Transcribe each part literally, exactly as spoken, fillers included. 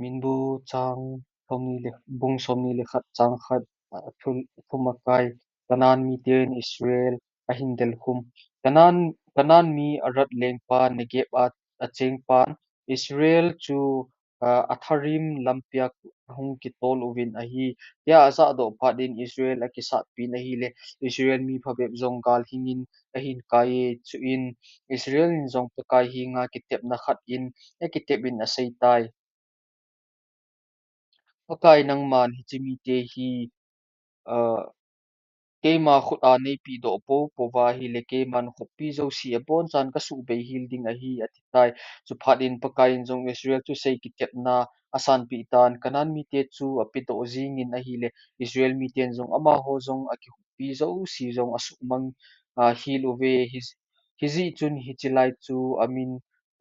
Minbu chang somni le, bung somni le khat chang khat, ah, thum, thum akai. Canaan miten Israel ahin delkhum. Canaan, Canaan mi Arad lengpa Negeb a, achengpan Israel chu, ah, Atharim lampia hung kitol uvin ahi. Tia ajahdoh phat in Israel akisatpin ahile, Israel mi phabep jong gal hingin ahin kai e. Chuin Israel in jong Pakai henga kitepna khat in, akitep in aseitai. Pakai nangman hiche mite hi, ah, keima khut a neipehdoh poupou va ahile keiman khoppi jouse abonchan kasuhbei hel ding ahi, atitai. Chuphat in Pakai in jong Israel chu sei kitepna asanpeh tan, Canaan mite chu apedoh jingin ahile, Israel miten jong amaho jong akikhoppi jouse jong asuhmang, ah, hel uve. Hi, hijeh chun hiche lai chu amin,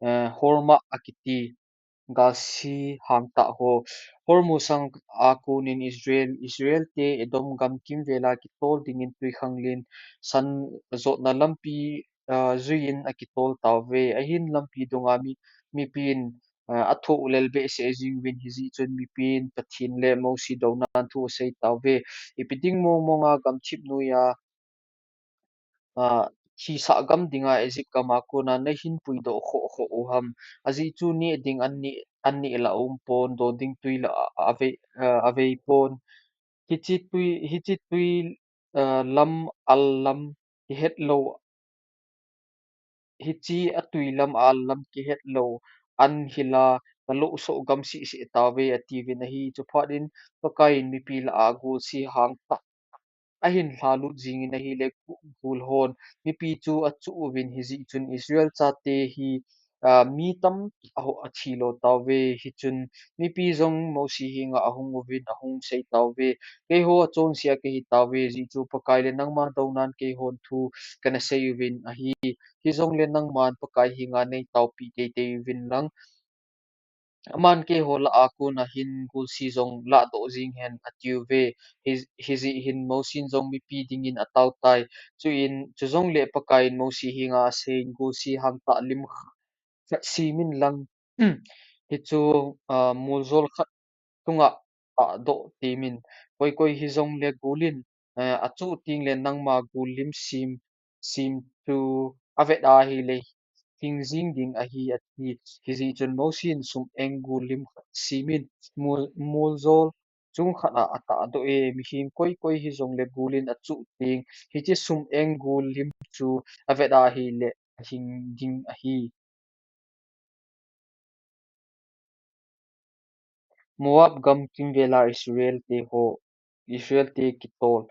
eh, Hormah akiti. Galsi hangtah ho. Hormuz sang a konin Israel, Israel te Edom gam kimvela kitol dingin twikhanglen san jotna lampi, ah, juiyin akitol tauve. Ahin lampi dunga mi, mipin, ah, athoh lel behseh jing uvin hijeh chun mipin Pathen le Mosi dounan thu asei tauve. Ipi ding mong monga gamthip noiya, ah, thisah gam dinga Egypt gama kona nahin puidoh khoh khoh u ham. Ajeh chu neh ding an neh, an neh lah aumpon, do ding twi lah a, avei, ah, aveipon. Hiche twi, hiche twi, ah, lam al lam kihetlou, hiche atwi lam al lam kihetlou an hila, kalosoh gam sehseh tauve, atiuvin ahi. Chuphat in Pakai in mipi lah a golsi hangtah ahin lhalut jingin ahile, gu-, gul hon mipi chu achuh uvin hijeh chun Israel chate hi, ah, mi tamtah ho athilo tauve. Hichun mipi jong Mosi henga ahung uvin ahung sei tauve. Keiho achonse a kahi tauve, ajeh chu Pakai le nangma dounan keihon thu kana sei uvin ahi. Hijongle nangman Pakai henga neitaopi teitei uvin lang. Aman keiho lah a kona hin golsi jong lahdoh jing hen atiuve. Hi, hijeh hin Mosin jong mipi dingin ataotai. Chuin, chujongle Pakai in Mosi henga aseiyin golsi hangtah lim khat semin lang. Hichu, ah, moljol khat chunga tahdoh temin. Koi koi hijongle golin, eh, achuh tengle nangma gol lim sem, sem chu avet ahile hing jing ding ahi ati. Hijeh chun Mosi in sum-eng gol lim khat semin mol, moljol chung khat a atahdoh e. Mihem koi koi hijongle golin achuh teng hiche sum-eng gol lim chu avet ahile ahing ding ahi. Moab gam kimvela Israel te ho, Israel te kitol.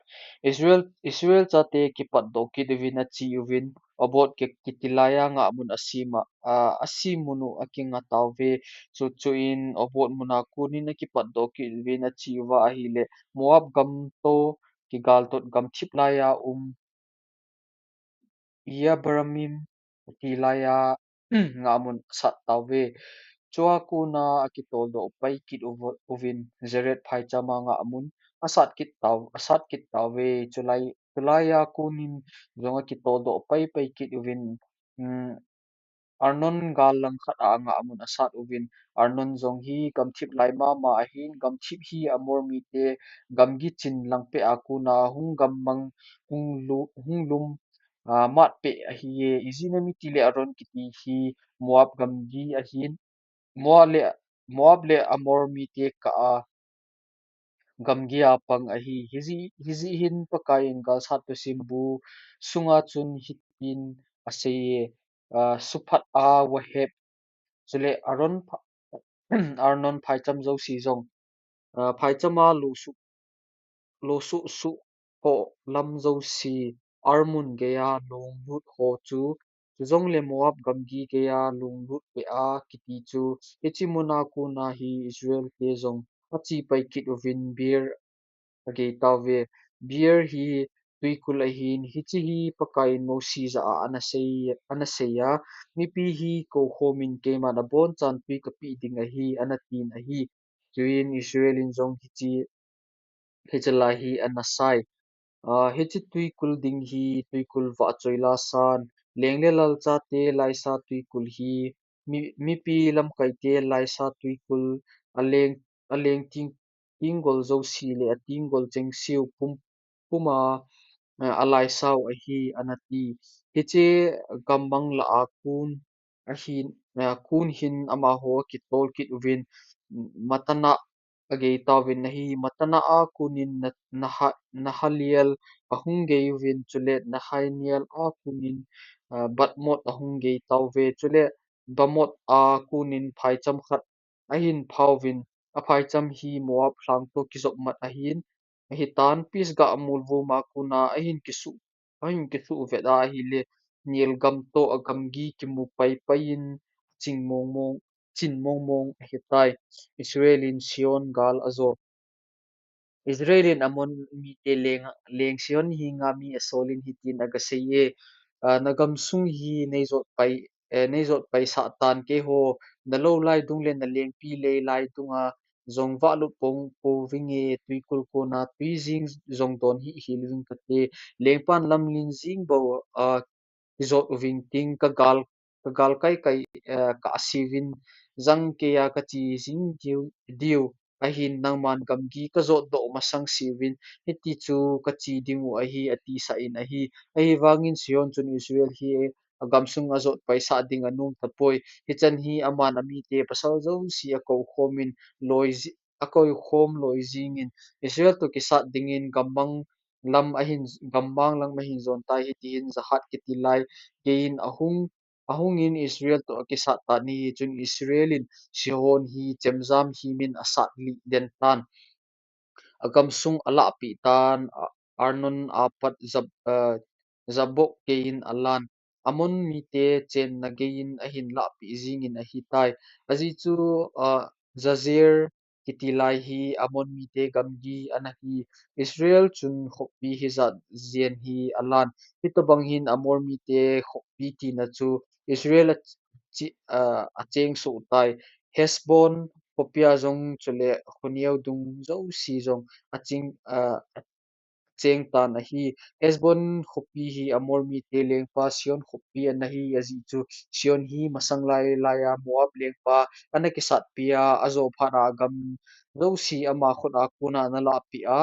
Israel, Israel chate kipatdoh kit uvin ache uvin, Obot ki, kiti laiya ngahmun asem a, a, asem mun u akinga tauve. Chu, chuin Obot muna konin akipatdoh kit uvin ache uva ahile, Moab gam toh kigaltot gamthip laiya um Iye-abarimim kiti laiya ngahmun asat tauve. Chua kona akitoldoh pai kit uv-, uvin Zered phaichama ngahmun asat kit tau, asat kit tauve. Chulai, chulaiya konin jong akitoldoh pai pai kit uvin, um, Arnon gal langkhat a ngahmun asat uvin, Arnon jong hi gamthip lai mama ahin, gamthip hi Amor mite gamgi chin langpeh a kona hung gammang, hung lu-, hung lum, ah, matpeh ahiye. Ijeh inem itile Arnon kiti hi Moab gamgi ahin, Moab le, Moab le Amor mite kah a gamgi a pang ahi. Hijeh, hijeh hin Pakaiyin galsat thusim bu sunga chun hitin aseiye, ah, Suphat a Waheb, chule Arnon pha-, Arnon phaicham jouse jong, ah, phaichama lusuh, lusuh suh ho lam jouse, Arnon geiya lunglut ho chu, chujongle Moab gamgi geiya lunglut peh a kiti chu, hiche muna kona hi Israel te jong ache pai kit uvin Beer agei tauve. Beer hi twikul ahin, hiche hi Pakaiyin Mosi jah a ana sei, ana seiya, mipi hi koukhomin keiman abonchan twi kapeh ding ahi, ana tin ahi. Chuin Israel in jong hiche, hiche lai hi ana sai. Ah, hiche twikul ding hi twikul vahchoi lasan, leng le lal chate laisa twikul hi, mi, mipi lamkaite laisa tuikul, aleng, aleng ting, tinggol jouse le atinggol chengse u pum, puma, eh, alaisau ahi, anati. Hiche gammang lah a kon ahin, eh, kon hin amaho akitol kit uvin, Matana agei tauvin ahi. Matana a konin Na-, Naha-, Nahaliel ahung gei uvin, chule Nahaliel a konin, eh, Bamoth ahung gei tauve, chule Bamoth a konin phaicham khat ahin phauvin, aphaicham hi Moab lhang toh kijopmat ahin, ahitan Pisgah molvom a kona ahin kisu, ahin kisuhvet a ahile, Negev gam toh agamgi kimu paipai in, ching mongmong, chin mongmong ahitai. Israel in Sihon gal ajo. Israel in Ammon mite leng, leng Sihon henga mi asolin hitin agasei e, ah, nagamsung hi neijot pai, eh, neijot paisah tan keiho, nalou lai dung le nalengpi lei lai dunga jong vahlut pong pouvinge, tuikul kona tuijing jong don hih hel uving kate, lengpan lamlen jing bou, ah, kijot uving ting kagal, kagal kaikai, eh, kasiuvin jangkeija kache jing diu, diu, ahin nangman gamgi kajotdoh masang seuvin, hiti chu kache dingu ahi, atisah in ahi. Ahivangin Sihon chun Israel hi agamsung ajot paisah ding anom tapoi. Hichan hi aman amite pasal jouse akoukhomin loi ji-, akoikhom loi jingin Israel toh kisat dingin gammang lam ahin, gammang lam ahin jon tai, hitihin Jahaz kiti lai geiyin ahung, ahungin Israel toh akisat tan ahi. Chun Israel in Sihon hi chemjam himin asat lih den tan. Agamsung alahpeh tan, a-, Arnon apat Jab-, eh, Jabbok geiyin alan. Ammon mite chenna geiyin ahin lahpeh jingin ahitai. Ajeh chu, ah, Jazer kiti lai hi Ammon mite gamgi ana hi. Israel chun khopi hijat jen hi alan. Hitobang hin Amor mite khopi tina chu Israel a chi-, ah, acheng soh tai. Heshbon khopia jong chule khoneo dung jouse jong aching, ah, cheng tan ahi. Heshbon khopi hi Amor mite lengpa Sihon khopi ana hi, ajeh chu Sihon hi masang lai laiya Moab lengpa ana kisatpia ajo phat a agam jouse ama khut a kona ana lahpeh a,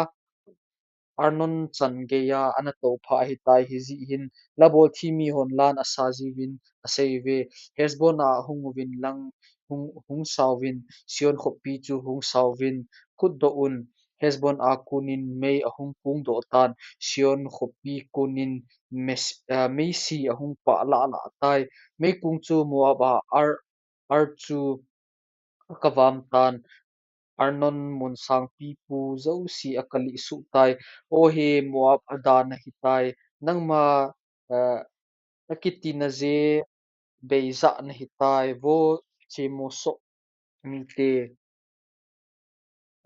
Arnon chan geiya ana toupha ahitai. Hijeh hin labolthip mihon lan asa jiuvin aseiuve, Heshbon a hung uvin lang hung, hung sauvin, Sihon khopi chu hung sauvin, khutdoh un. Heshbon a konin mei ahung kongdoh tan, Sihon khopi konin mes-, ah, meisi ahung pah lahlah tai. Meikong chu Moab a Ar, Ar chu akavam tan, Arnon mun sangpi pu jouse akalih suh tai. O he Moab a dan ahitai. Nangma, ah, akitina je beija nahitai, vo Chemosh mite.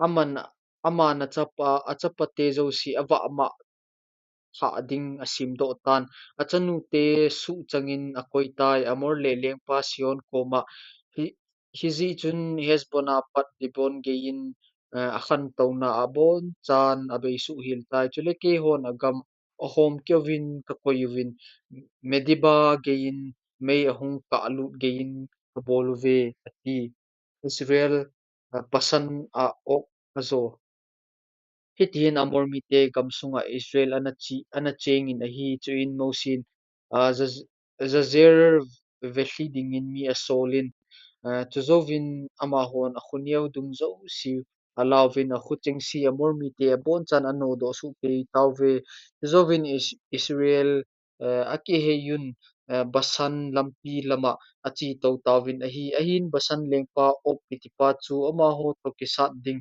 Aman, aman achapa, achapate jouse avahmang thah ding asemdoh tan. Achanute suhchangin akoi tai, Amor le lengpa Sihon koma. Hi, hijeh chun Heshbon apat Dibon geiyin, eh, akhantouna abonchan abei suh hel tai. Chule keihon agam ahom keiyuvin kakoi uvin, Medeba geiyin mei ahung kahlut geiyin kabol uve, ati. Israel, ah, Bashan a Og ajo. Hitihin Amor mite gamsunga Israel ana chi, ana chengin ahi. Chuin Mosin, ah, Jaz-, Jazer velhi dingin mi asolin, ah, chujouvin amahon akhoneo dung jouse alauvin, akhu chengse Amor mite abonchan anodoh soh kei tauve. Chujouvin Is-, Israel, eh, akiheiyun, eh, Bashan lampi lama achetou tauvin ahi. Ahin Bashan lengpa Og kitipa chu amaho toh kisat ding,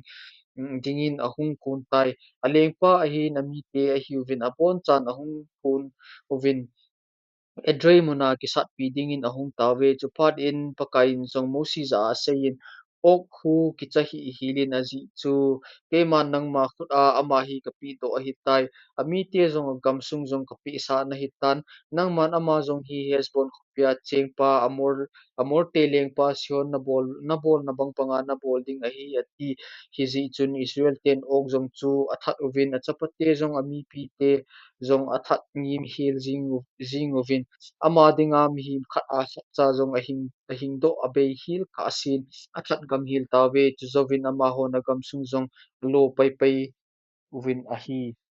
mm, dingin ahung kon tai. Alengpa ahin amite ahiuvin abonchan ahung kon uvin Edrei muna kisatpi dingin ahung tauve. Chuphat in Pakaiyin jong Mosi jah a aseiyin, Og khu kicha hih helin ajeh chu keiman nangma khut a ama hi kapehdoh ahitai. Amite jong agamsung jong kapehsah nahitan. Nangman ama jong hi Heshbon khopia chengpa, Amor, Amorte lengpa Sihon, nabol, nabolna bang banga nabol ding ahi, ati. Hijeh chun Israel ten Og jong chu athat uvin, achapate jong, amipite jong athat ngim hel jing u-, jing uvin. Ama dinga mihem khat a khat cha jong ahing, ahingdoh abei hel kha asin, athat gam hel tauve, chujouvin amahon agamsung jong alo paipai uvin ahi.